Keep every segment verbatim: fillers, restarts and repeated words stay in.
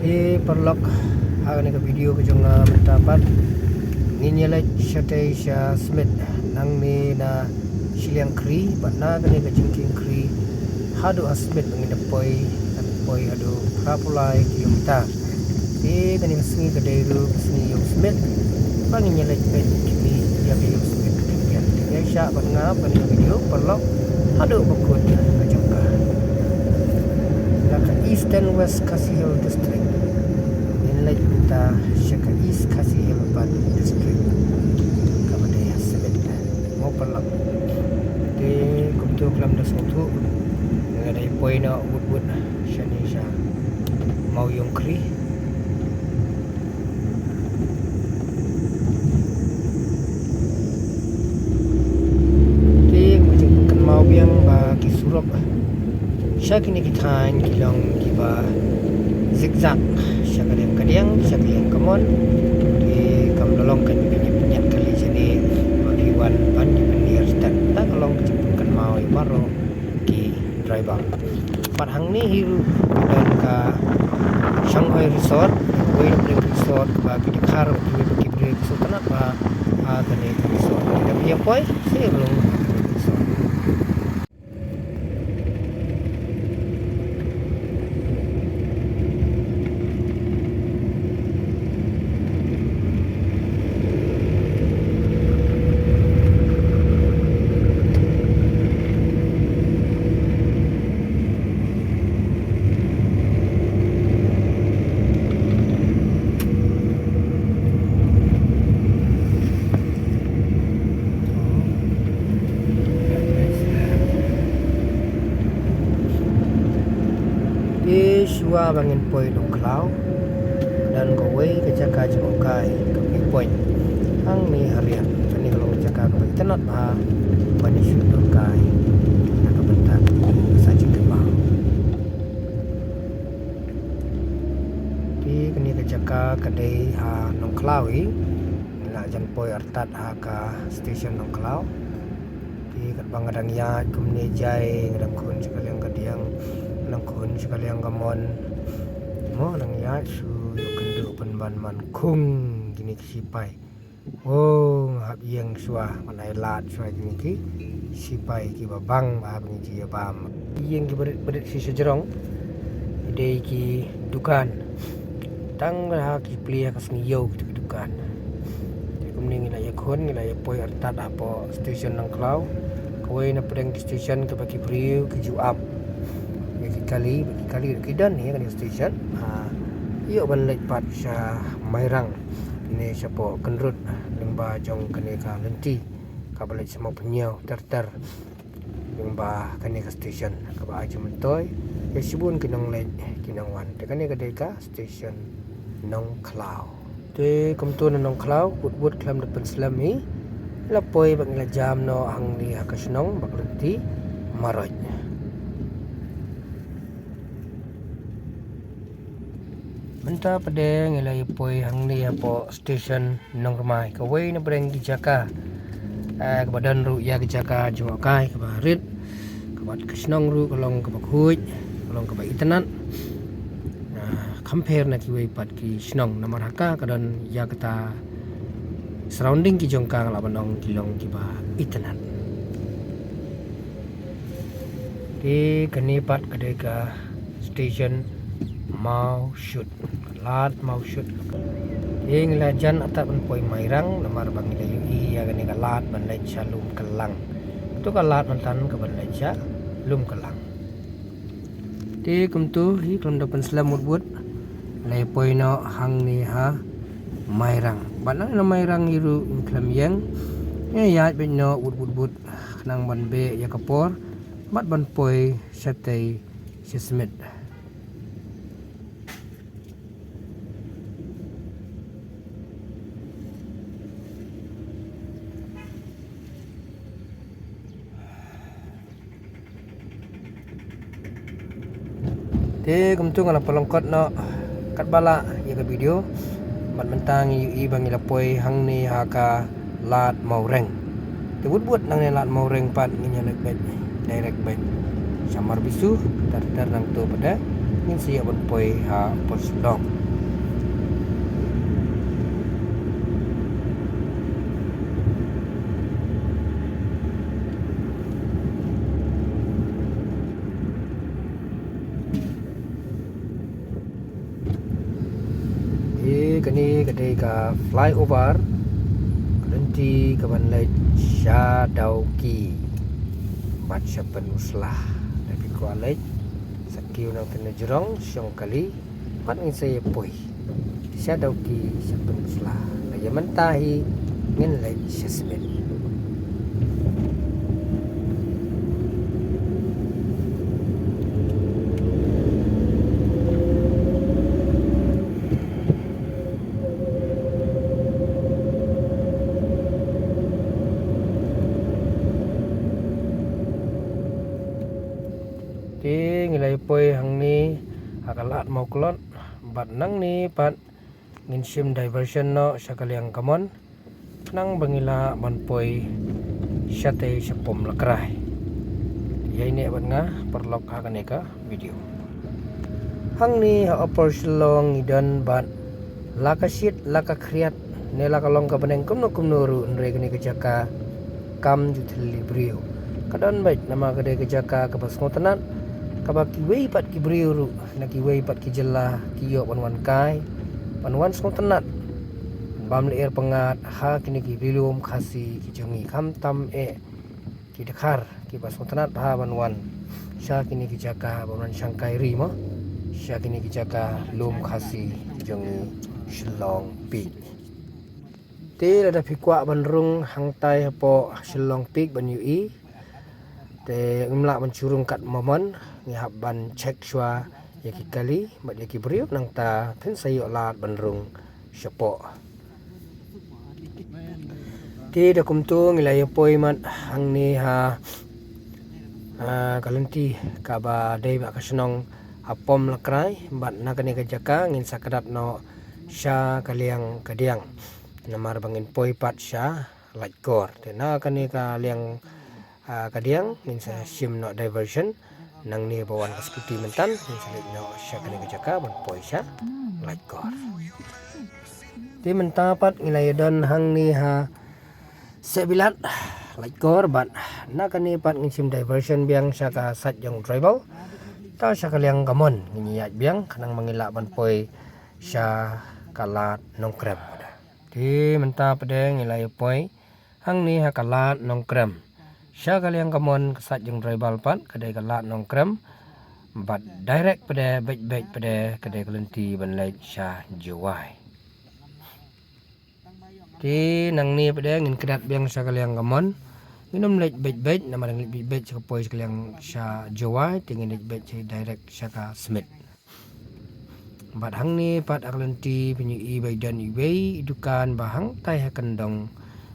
Te paralok, ha kane ka video ka jong nga mynta pat ngin ïa leit shatei sha Smit, nangne na shiliang Khri bad na kane ka jingkieng Khri haduh ha Smit ba ngin da poi, ngan poi haduh phra phew lai kilometer. Te kane ka sngi ka dei ruh ka sngi ïew Smit ba ngin ïa leit peit khmih ïa ka ïew Smit. Te ïa shah bad nga ha kane ka video paralok haduh ba kut ka jong ka. Na ka Eastern West Khasi Hills District. Ngin leit mynta sha ka East Khasi Hills pat District, kaba dei ha Smit mo paralok. Te kumto khlem da sngewthuh, nga dei poi noh wut wut shane sha Mawïong Khri. Te kumba jingpynkynmaw biang ba ki surok sha kine ki thaiñ ki long kiba zigzag, sha ka liang ka diang, sha ka liang ka mon. Te kam da long kane ka jingpynïaid kali shane ba ki wan ban ki pynïar stad. Te ka long ka jingpynkynmaw ïa baroh ki driver. Bad hangne hi ruh ka don ka Shanghai Resort, kawei na pdeng resort ba ki dkhar, kiwei pat ki briew ki sngewtynnat bha ha kane ka resort. Lada phi ïa poi, sa ïa rung ha kane ka resort. Te shuwa ba ngin poi Nongkhlaw, don kawei ka jaka jngohkai, ka viewpoint hangne ha riat. Kane ka long ka jaka kaba itynnad bha ban ïa shu nongkai na ka bynta ka sa jingkynmaw. Te kane ka jaka ka dei ha Nongkhlaw hi. Ngi la jan poi artat ha ka station Nongkhlaw. Te katba nga dang ïaid kumne jai, nga dang khun sha ka liang ka diang, nga dang khun sha ka liang ka mon. Mo, nga dang ïaid shu ïoh kynduh pynban man khung kine ki sipai. O, nga hap ïeng shuwa ban ai lad shuwa kine ki sipai kiba bang ba hap ngi ju ïa bam. Ïeng kiba rit ba rit shi sha jrong. Dei ki dukan. Tang ha ki plie ha ka sngi ïew kita ki dukan. Te kumne ngi la ïakhun, ngi la ïa poi artat hapoh station Nongkhlaw. Kawei na pdeng ki station kaba ki briew ki ju ap ïa ki kali, ba ki kali ruh ki don ïa kane ka station. Ha, ïoh ban leit pat sha Mairang. Kine shapoh kynrut lyngba jong kane ka lynti kaba leit sha Mawphanñiew ter ter. Lyngba kane ka station kaba ai jingmyntoi ïa shibun ki nongleit ki nongwan. Te kane ka dei ka station Nongkhlaw. Te kumto na Nongkhlaw, wut wut khlem da pynslem hi, la poi bad ngi la jam noh hangne ha ka shnong bad ka lynti Maroj. Mynta pat de ngi la ïa poi hangne hapoh station Nongrmai, kawei na pdeng ki jaka, eh, kaba don ruh ïa ki jaka jngohkai kaba rit, kaba ka shnong ruh ka long kaba khuid, ka long kaba itynnad. Ah, compare na kiwei pat ki shnong, namar ha ka ka don ïa kata surrounding ki jong ka, nga lah ban ong ki long kiba itynnad. Te kane pat ka dei ka station Mawshut, Lad Mawshut. Te ngi la jan artat ban poi Mairang namar ba ngi la ïohi ïa kane ka lad ban leit sha Lumkyllang. To ka lad mynta ka ban leit sha Lumkyllang. Te kumto hi khlem da pynslem wut wut, la ïa poi noh hangne ha Mairang. Bad nangne na Mairang hi ruh ngim khlem ïeng. Ngi ïaid beit noh wut wut wut khnang ban beh ïa ka por bad ban poi shatei sha Smit. Te kumto nga la pynlyngkot noh katba lah ïa ka video. Bad mynta ngi ïohi ba ngi la poi hangne ha ka Lad Mawreng. Te wut wut nangne Lad Mawreng pat ngin ïa leit beit direct beit sha Marbisu, ter ter nangto pat de. Ngin sa ïa ban poi ha Upper Shillong. Te kane ka dei ka flyover ka lynti ka ban leit sha Dawki bad sha Pynursla. Da phi kwah leit sa kiew nangta na jrong shong kali bad ngin sa ïa poi sha Dawki sha Pynursla. Ka ïa mynta hi ngin leit sha Smit. Te ngi la ïa poi hangne ha ka lad Mawklot bad nangne pat ngin shim diversion noh sha ka liang kamon. Nang ba ngi lah ban poi shatei sha Pom Lakrai. Ïai neh bad nga paralok ha kane ka video. Hangne ha Upper Shillong ngi don bad la ka shit la ka khriat ne la ka long ka bneng kumno kumno ruh, hynrei kane ka jaka kam ju thylli briew. Ka don beit namar ka dei ka jaka kaba sngewtynnat, kaba kiwei pat ki briew ruh na kiwei pat ki jylla ki ïoh ban wan kai, ban wan sngewtynnat, bam lyer pyngngad ha kine ki ri lum Khasi ki jong ngi, khamtam eh ki dkhar kiba sngewtynnat bha ban wan sha kine ki jaka, ban wan shangkai ri mo sha kine ki jaka lum Khasi jong ngi, Shillong Peak. Te lada phi kwah ban rung hangtai hapoh Shillong Peak ban ïohi, te ngim lah ban shu rung kat mo mon, ngi hap ban check shuwa ïa ki kali bad ïa ki briew, nangta phin sa ïoh lad ban rung shapoh. Te da kumta ngi la ïa poi mat hangne ha, ha ka lynti kaba dei bad ka shnong ha Pom Lakrai, bad na kane ka jaka ngin sa kdad noh sha ka liang ka diang namar ba ngin poi pat sha Laitkor. Te na kane ka liang, ah, ka diang ngin sa shim noh diversion. Nangne ba wan ka scooty mynta ngin sa leit noh sha kane ka jaka ban poi sha Laitkor. Te mynta pat ngi la ïa don hangne ha Sebilat, Laitkor, bad na kane pat ngin shim diversion biang sha ka side jong Tribal. Ta sha ka liang kamon ngin ïaid biang khnang ba ngin lah ban poi sha ka lad Nongkrem. Te mynta pat de ngi la ïa poi hangne ha ka lad Nongkrem. Sha ka liang kamon ka side jong Tribal pat ka dei ka lad Nongkrem. Bad direct pat de, beit beit pat de ka dei ka lynti ban leit sha Jowai. Te nangne pat de ngin kdad biang sha ka liang kamon. Ngin ym leit beit beit namar ngin leit beit beit sha ka poi sha ka liang sha Jowai, te ngin leit beit sha direct sha ka Smit. Bad hangne pat ha ka lynti phin ïohi ba i don iwei i dukan ba hangtai ha kyndong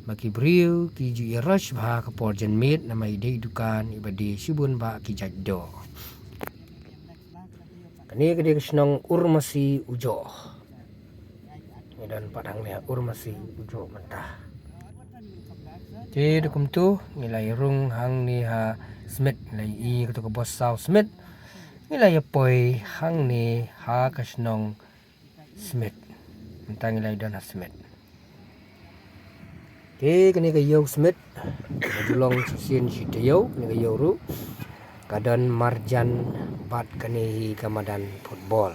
ba ki briew ki ju ïa rush bha ha ka por janmiet namar i dei i dukan iba die shibun ba ki jait doh. Kane ka dei ka shnong Urmasi Ujoh. Ngi don pat hangne ha Urmasi Ujoh mynta. Te da kumta ngi la ïa rung hangne ha Smit, ngi la ïohi kato ka bos saw Smit. Ngi la ïa poi hangne ha ka shnong Smit. Mynta ngi la ïa don ha Smit. Te kane ka ïew Smit ka ju long shisien shi taïew, kane ka ïew ruh ka don marjan bad kane hi ka madan football.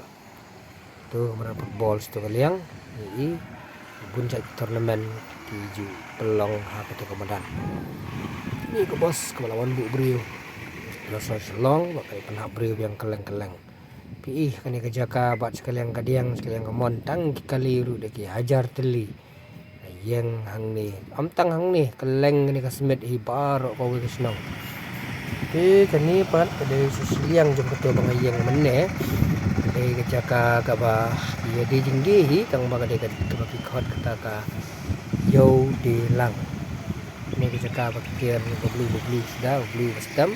To ka madan football sha to ka liang, i, i bun jait tournament ki ju pynlong ha kato ka madan. Kane ka bos kaba la wan buh briew na sor Shillong bad ka pynhap briew biang kylleng kylleng. Phi i kane ka jaka bad sha ka liang ka diang, sha ka liang kamon, tang ki kali ruh da ki hajar tylli. Ïeng hangne, ym tang hangne, kylleng kane ka Smit hi baroh kawei ka shnong. Te kane pat ka dei sha shiliang jong kato ba nga ïeng mynne. Ka dei ka jaka kaba ïa die jingdie hi, tang ba ka dei ka, kaba ki khot kata ka Ïew Die Lang. Kane ka jaka ba ki ker ba blue ba blue sda, ba blue ba stem.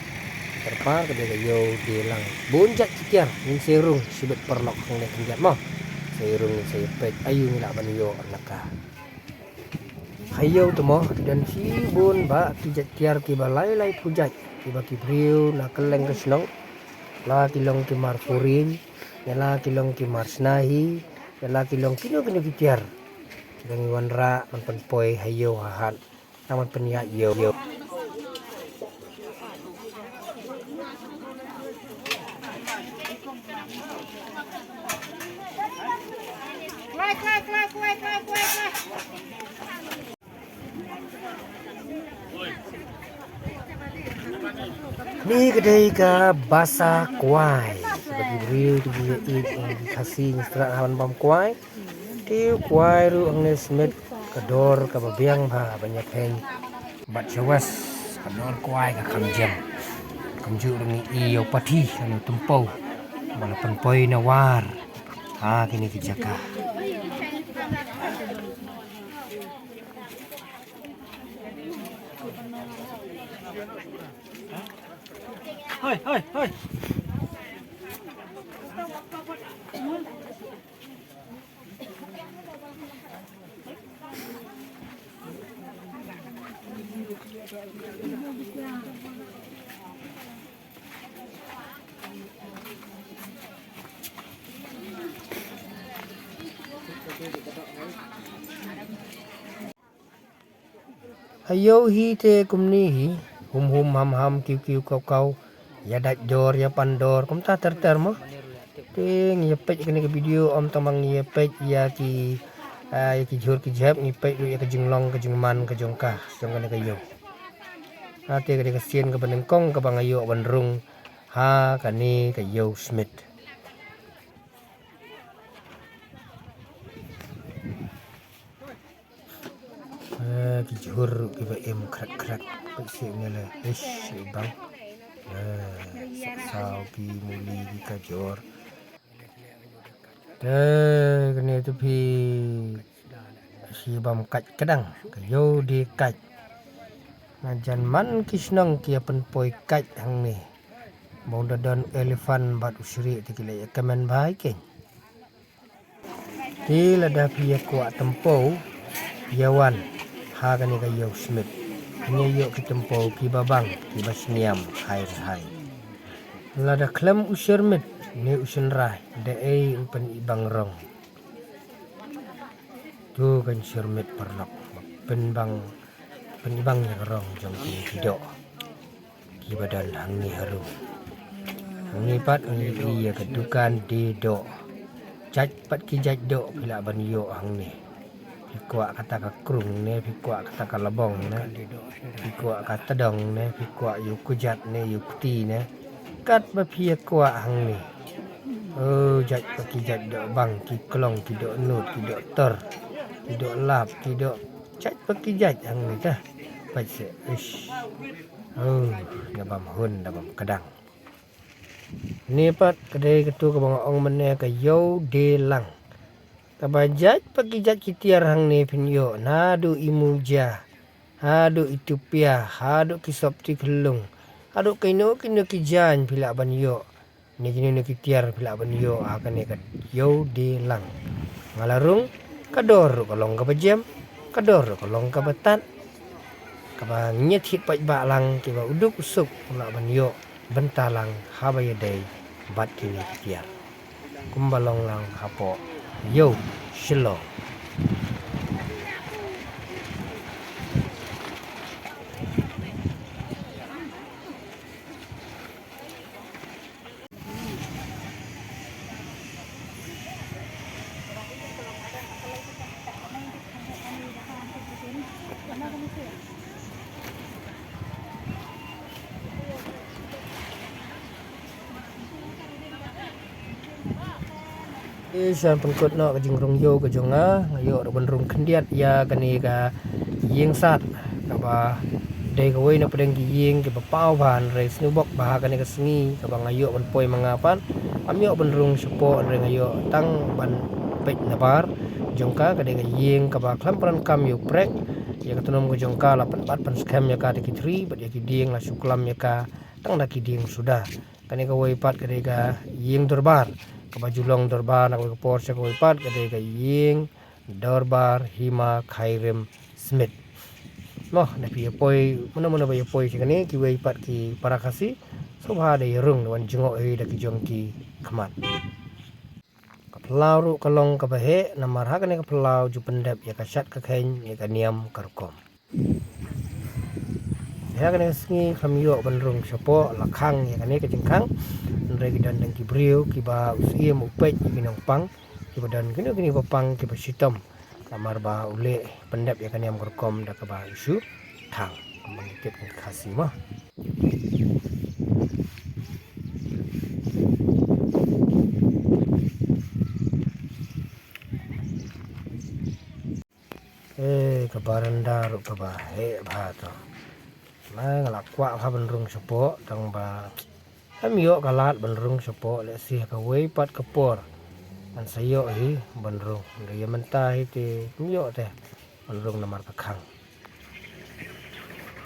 Kyrpad ka dei ka Ïew Die Lang. Bun jait ki ker, ngin sa ïa rung shibit paralok hangne khyndiat mo. Sa ïa rung, ngin sa ïa peit aïu ngi lah ban ïoh na ka. Ha ïew te mo ki don shibun bah ki jait tiar kiba lai lai phew jait, kiba ki briew na kylleng ka shnong, la ki long ki mar phuh rieñ, Ïa la ki long ki mar shna hi, ïa la ki long kino kino ki tiar. Ki dang ïa wanrah ban pynpoi ha ïew ha hat. Tang ban pynïaid ïew ïew. Ni ka dei ka basa kwai. Bad ki briew ki ïa ïeit, ki Khasi ngi strat ha ban bam kwai. Te u kwai ruh hangne Smit ka dor kaba biang bha ban ïa phein. Bad sha west ka dor kwai ka kham jem. Kumjuh ruh ngi ïoh pathi ha u tympew ba la pynpoi na war ha kine ki jaka. Hoi, hoi, hoi. Ha ïew hi te kumne hi, hum hum ham ham, kiw kiw kaw kaw, ïa dait dor, ïa pan dor, kumta ter ter mo. Te ngi ïa peit kane ka video, ym tang ba ngi ïa peit ïa ki, ah, ïa ki jhur ki jhep, ngi peit ruh ïa ka jinglong ka jingman ka jong ka, jong kane ka ïew. Ha te ka dei ka sien kaba nyngkong kaba nga ïoh ban rung ha kane ka ïew Smit. Eh, ki jhur ruh kiba im khrek khrek. Peit seh ne le. Ish, i bang. Eh, sa saw ki muli ki kajor. Te kane tu phi shi bam kait kdang. Ka ïew dei kait. Na jan man ki shnong ki ïa pynpoi kait hangne. Ba u da don elephant bad u shrieh te ki la ïa kmen bha ïa keiñ. Te lada phi ïa kwah tympew, ïa wan ha kane ka ïew Smit. Ngi ïoh ki tympew kiba bang, kiba sniam hai re hai. Lada khlem u shyrmit ne u shynrai, da ei yn pynibang rong. Tu kan shyrmit paralok, pynbang, pynibang ïa ka rong jong ki, ki doh. Kiba don hangne harum. Hangne pat ngi ïohi ïa ka dukan die doh. Jait pat ki jait doh phi lah ban ïoh hangne. Phi kwah kata ka krung ne, phi kwah kata ka labong ne, phi kwah ka tdong ne, phi kwah ïa u kjat ne, ïa u kti ne. Katba phi ïa kwah hangne. Oh, jait pat ki jait doh bang, ki klong, ki doh nud, ki doh tor, ki doh lap, ki doh jait pat ki jait hangne ta. Pait seh, ish. Oh, da bam hun, da bam kdang. Ni pat ka dei katu kaba nga ong mynne ka ïew die lang. Kaba jait pat ki jait ki tiar hangne phin ïoh, naduh i muja, haduh i tupia, haduh ki sopti khyllung, haduh kino kino ki jaiñ phi lah ban ïoh. Ne kino kino ki tiar phi lah ban ïoh ha kane ka ïew die lang. Nga la rung, ka dor ruh ka long kaba jem, ka dor ruh ka long kaba tad. Kaba ngi thied paidbah lang, kiba u duk u suk u lah ban ïoh bynta lang haba ïadei bad kine ki tiar. Kumba long lang hapoh ïew Shillong. Eh, shen pynkut noh ka jingrung ïew ka jong nga, nga ïoh ruh ban rung khyndiat ïa kane ka ïing sad, kaba dei kawei na pdeng ki ïing kiba paw bha, hynrei sngewbok ba ha kane ka sngi kaba nga ïoh ban poi ma nga pat, ngam ïoh ban rung shapoh, hynrei nga ïoh tang ban peit nabar jong ka. Ka dei ka ïing kaba khlem pyndonkam ïa u prek, ïa ka tnum ka jong ka la pynbat pynskhem ïa ka da ki thri bad ïa ki dieng, la shu klam ïa ka tang da ki dieng suda. Kane kawei pat ka dei ka ïing dorbar, kaba ju long dorbar na kawei ka por sha kawei pat, ka dei ka ïing dorbar Hima Khyrim Smit. Mo, da phi ïa poi, mano mano ba ïa poi sha kane, kiwei pat ki para Khasi, sngewbha da ïa rung, da wan jngoh hi da ki jong ki khmat. Phyllaw ruh ka long kaba heh, namar ha kane ka phyllaw ju pyndep ïa ka shad ka kheiñ, ïa ka niam ka rukom. Ha kane ka sngi kham ïoh ban rung shapoh la khang ïa kane ka jingkhang. Hynrei ki don dang ki briew kiba u syiem u peit ïa ki nongpang, kiba don kino kino ba pang kiba shitom. Namar ba u leh pyndep ïa ka niam ka rukom da kaba u shu thang. Kumba ngi tip ngi Khasi mo. Eh, ka baranda ruh kaba heh bha to. Nga la kwah bha ban rung shapoh, tang ba ym ïoh ka lad ban rung shapoh, lehse ha kawei pat ka por ngan sa ïoh hi ban rung. Hynrei ïa mynta hi te ym ïoh te ban rung namar ka khang.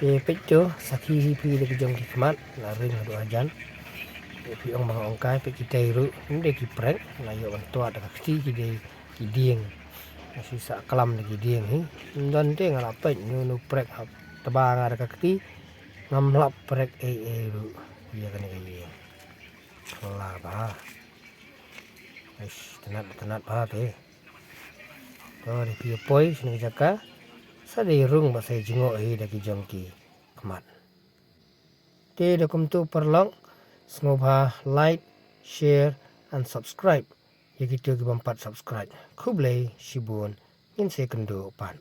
Te peit to, sakhi hi phi da ki jong ki khmat, la ring haduh hajan. Te phi ong ba nga ong kai, peit kitei ruh, ym dei ki prek, la ïoh ban twad da ka kti, ki dei ki dieng. Nga shu sah klam da ki dieng hi. Ym don te nga la peit, nu nu prek hap tba nga da ka kti. Ngam hap prek ei ei ruh ïa kane ka ïing. Kla bha. Eish, tnat tnat bha te. To, dei phi ïa poi shane ka jaka, sa dei rung ba sa ïa jngoh hi da ki jong ki khmat. Te da kumto paralok, sngewbha like, share and subscribe ïa kito ki bym pat subscribe. Khublei shibun, ngin sa ïakynduh pat.